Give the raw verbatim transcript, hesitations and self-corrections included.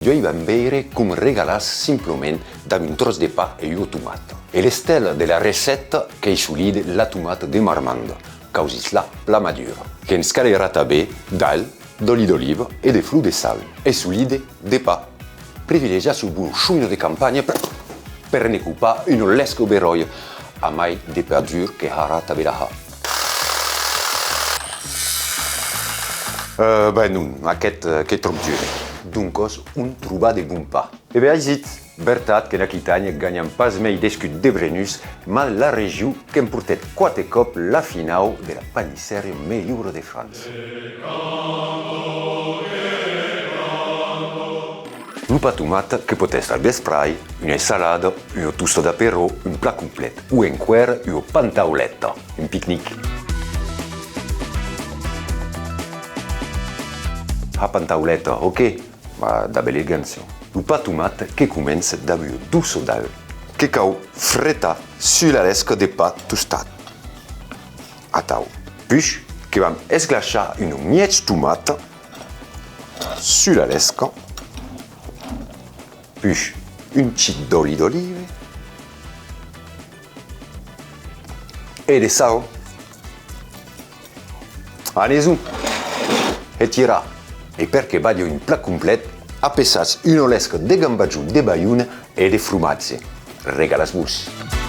Uèi vam veire com regalar simplament dab un tròç de pan e ua tomata. E l'estèla de la recèpta qu'ei solide la tomata de Marmanda, causis-la plan madura. Que'ns calerà tanben d'alh, d'òli d'oliva e de flor de sal. E solide de pan. Privilegiatz lo bon chonho de campanha per, per ne copar una lesca beròia, amai de pan dur que harà tanben la har. Eh, ben non, aqueth, eh, qu'ei tròp dur. Doncas, on trobar de bon pan? E ben aisit, vertat qu'en Aquitània ganham pas mei d'escut de Brenús, mas la region que'm portèt quate còps la finau de la panissèria melhora de França. Lo pan tomata que pòt èsser al vesprai, una ensalada, una tosta d'aperò, un plat complet, o enqüèra ua pantauleta, un picnic. La pantauleta, ok, mas dab elegància. Lo pan tomata que comença dab ua doça d'alh. Que cau fretar sus la lesca de pan tostat. Atau. Puish que vam esglachar una mièg tomata sus la lesca, puish un chic d'òli d'oliva e de sau. Anem-nos! E tira! E per que balhe un plat complet, apeçatz una lesca de gambajon de Baiona e de fromatge. Regalatz-vos!